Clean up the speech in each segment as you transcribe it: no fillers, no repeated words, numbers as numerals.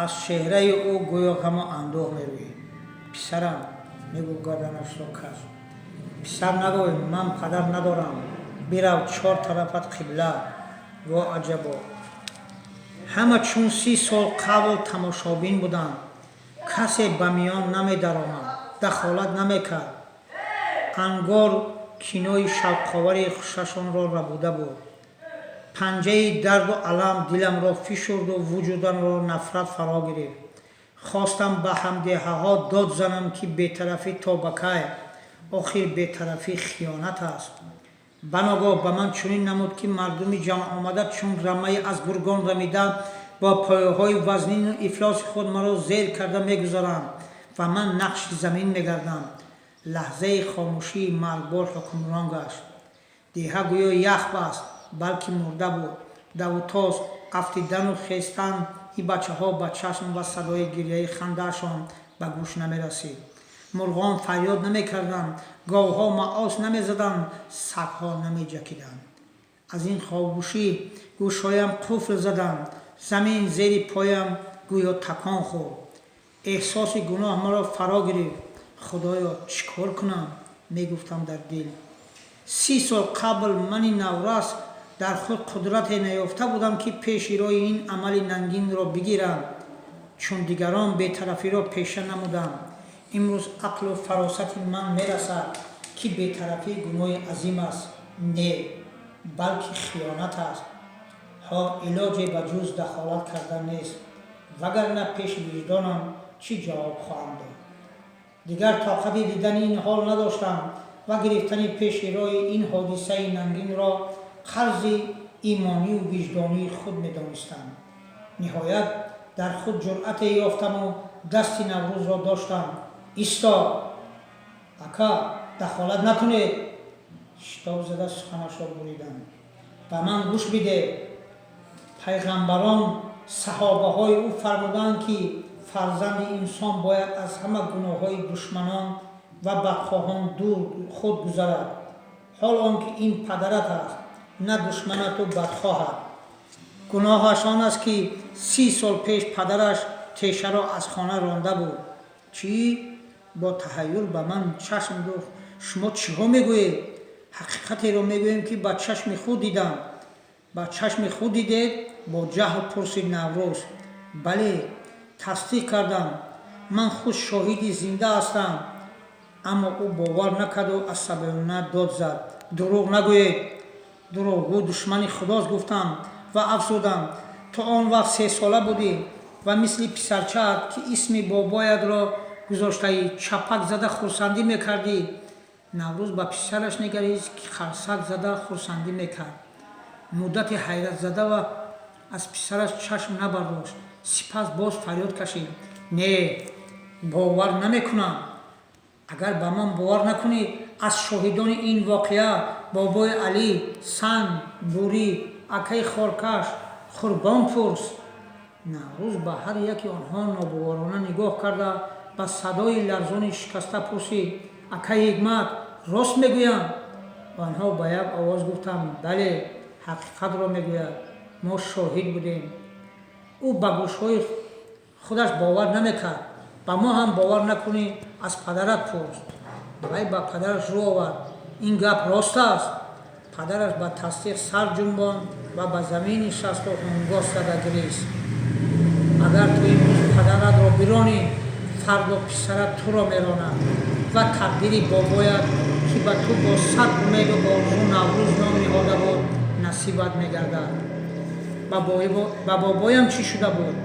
Аз чеҳраи ӯ гӯё ғаму андӯҳ мерӯид. Писарам, мегуфт гарданашро каҷ. Писар нагӯй, ман падар надорам. Бирав, чор тарафат қибла. Во аҷабо! Ҳама чун 30 сол қабл тамошобин буданд. Касе ба миён намедаромад, дахолат намекард. Ангор кинои шавқоваре хушашонро рабуда буд. Панҷаи дарду алам диламро фишурду вуҷудамро нафрат фаро гирифт. Хостам ба ҳамдеҳаҳо дод занам, ки бетарафӣ то ба кай? Охир бетарафӣ хиёнат аст. Баногоҳ ба ман чунин намуд, ки мардуми ҷамъомада чун рамаи аз гургон рамида бо пояҳои вазнину ифлоси худ маро зер карда мегузаранд ва ман нақши замин мегардам. Лаҳзаи хомӯшии маргбор ҳукмрон гашт. Деҳа гӯё ях баст, балки мурда буд. Давутоз, афтидану хестани бачаҳо ба чашм ва садои гиряи хандаашон ба гӯш намерасид. Мурғон фарёд намекарданд, говҳо маос намезаданд, сагҳо намеҷакиданд. Аз ин хомӯшӣ гӯшҳоям қуфл заданд, замин зери поям гӯё такон хӯрд. Эҳсоси гуноҳ маро фаро гирифт. Худоё, чӣ кор кунам? Мегуфтам дар дил. 30 сол қабл мани наврас дар худ қудрате наёфта будам, ки пеши роҳи ин амали нангинро бигирам. Чун дигарон бетарафиро пеша намудам. Имрӯз ақлу фаросати ман мерасад, ки бетарафӣ гуноҳи азим аст. Не, балки хиёнат аст. Ҳо, илоҷе ба ҷуз дахолат кардан нест, вагарна пеши виҷдонам чӣ ҷавоб хоҳам дод? Дигар тоқати дидани ин ҳол надоштам ва гирифтани пеши роҳи ин ҳодисаи нангинро қарзи имонию виҷдонии худ медонистам. Ниҳоят дар худ ҷуръате ёфтаму дасти Наврӯзро доштам. Исто, ака, дахолат накунед, шитоб зада суханашро буридам. Ба ман гӯш биде. Пайғамбарон, саҳобаҳои ӯ фармуданд, ки фарзанди инсон бояд аз ҳама гуноҳҳои душманон ва бадхоҳон дур худ гузарад. Ҳол он ки ин падарат аст, на душманату бадхоҳат. Гуноҳаш он аст, ки 30 сол пеш падараш Тешаро аз хона ронда буд. Чӣ? Бо таҳайюр ба ман чашм дӯхт. Шумо чиҳо мегӯед? Ҳақиқатеро мегӯем, ки ба чашми худ дидам. Ба чашми худ дидед? Бо ҷаҳл пурсид Наврӯз. Бале, тасдиқ кардам, ман худ шоҳиди зинда ҳастам. Аммо ӯ бовар накарду асабиёна дод зад: Дурӯғ нагӯед! Дурӯғгӯ душмани худост, гуфтам ва афзудам: То он вақт сесола будӣ ва мисли писарчаат, ки исми бобоятро гузоштаӣ, чапак зада хурсандӣ мекардӣ. Наврӯз ба писараш нигарист, ки харсак зада хурсандӣ мекард. Муддате ҳайратзада ва аз писараш чашм набардошт. Сипас боз фарёд кашид: Не, бовар намекунам! Агар ба ман бовар накунӣ, аз шоҳидони ин воқеа бобои Алӣ, Санг, Бурӣ, акаи хоркаш Қурбон пурс. Наврӯз ба ҳар яки онҳо нобоварона нигоҳ карда, ба садои ларзони шикаста пурсид: Акаи Ҳикмат, рост мегӯям? Онҳо ба як овоз гуфтанд: Бале, ҳақиқатро мегӯяд, мо шоҳид будем. Ӯ ба гӯшҳои худаш бовар намекард. Ба мо ҳам бовар накунӣ, аз падарат пурс. Вай ба падараш рӯ овард: Ин гап рост аст? Падараш ба тасдиқ сар ҷунбонд ва ба замин нишасту ҳунгос зада гирист. Агар ту имрӯз падаратро биронӣ, фардо писарат туро меронад ва тақдири бобоят, ки ба ту бо сад умеду орзу Наврӯз ном ниҳода буд, насибат мегардад. Ба бобоям чӣ шуда буд?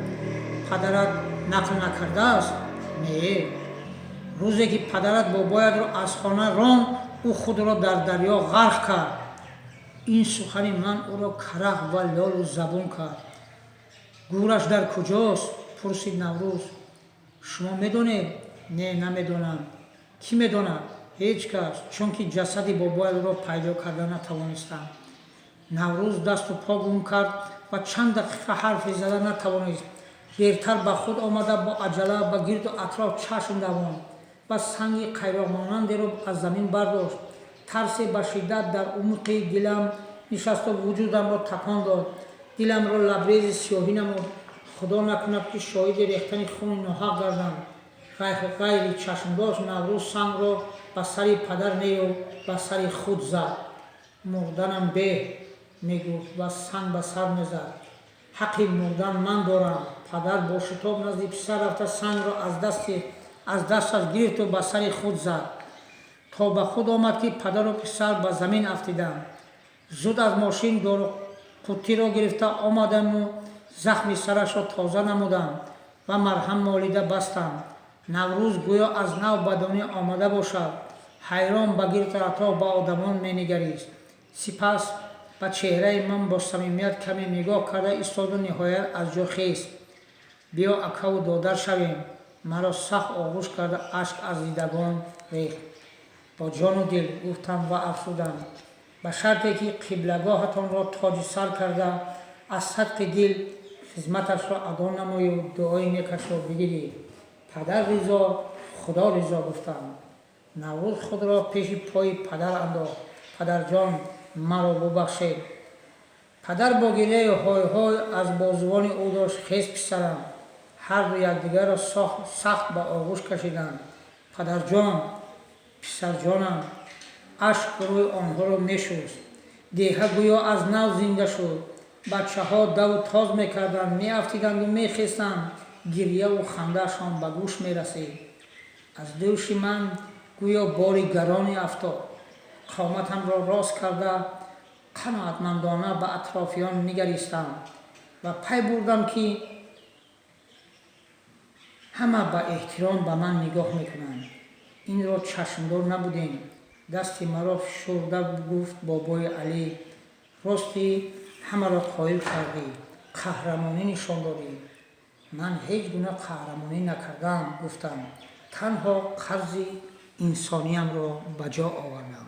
Падарат нақл накардааст? Не. Рӯзе ки падарат бобоятро аз хона ронд, ӯ худро дар дарё ғарқ кард. Ин сухани ман ӯро карах ва лолу забун кард. Гӯраш дар куҷост? Пурсид Наврӯз. Шумо медонед? Не, намедонам. Кӣ медонад? Ҳеҷ кас, чунки ҷасади бобоятро пайдо карда натавонистам. Наврӯз дасту по гум кард ва чанд дақиқа ҳарфе зада натавонист. Дертар ба худ омада, бо аҷала ба гирду атроф чашм давонд ва санги қайроқмонандеро аз замин бардошт. Тарсе ба шиддат дар умқи дилам нишасту вуҷудамро такон дод, диламро лабрези сиёҳӣ намуд. Худо накунад, ки шоҳиди рехтани хуни ноҳақ гардам. Ғайри чашмдошт Наврӯз сангро ба сари падар нею ба сари худ зад. Мурданам беҳ, мегуфт ва санг ба сар мезад. Ҳаққи мурдан ман дорам. Падар бо шитоб назди писар рафта, сангро аз дасташ гирифту ба сари худ зад. То ба худ омад, ки падару писар ба замин афтиданд. Зуд аз мошин доруқуттиро гирифта омадаму захми сарашро тоза намудам ва марҳам молида бастам. Наврӯз гӯё аз нав ба дунё омада бошад, ҳайрон ба гирду атроф, ба одамон менигарист. Сипас ба чеҳраи ман бо самимият каме нигоҳ карда истоду ниҳоят аз ҷо хест. Биё, акаву додар шавем. Маро сахт оғӯш карда, ашк аз дидагон рехт. Бо ҷону дил, гуфтам ва афзудам: ба шарте ки қиблагоҳатонро тоҷи сар карда, аз садқи дил хизматашро адо намою дуои некашро бигирӣ. Падар ризо, Худо ризо, гуфтам. Наврӯз худро пеши пои падар андохт. Падарҷон, маро бубахшед. Падар бо гиряю ҳой-ҳой аз бозувони ӯ дошт. Хез, писарам. Ҳарду якдигарро сахт ба оғӯш кашиданд. Падарҷон, писарҷонам. Ашк рӯи онҳоро мешуст. Деҳа гӯё аз нав зинда шуд. Бачаҳо даву тоз мекарданд, меафтиданду мехестанд, гирьяву хандаашон ба гӯш мерасид. Аз дӯши ман гӯё бори гароне афтод. Қоматамро рост карда, қаноатмандона ба атрофиён нигаристам ва пай бурдам, ки ҳама ба эҳтиром ба ман нигоҳ мекунанд. Инро чашмдор набудем. Дасти маро фишурда гуфт: Бобои Алӣ, ростӣ ҳамаро қоил кардӣ, қаҳрамонӣ нишон додӣ. Ман ҳеҷ гуна қаҳрамонӣ накардам, гуфтам, танҳо қарзи инсониямро ба ҷо овардам.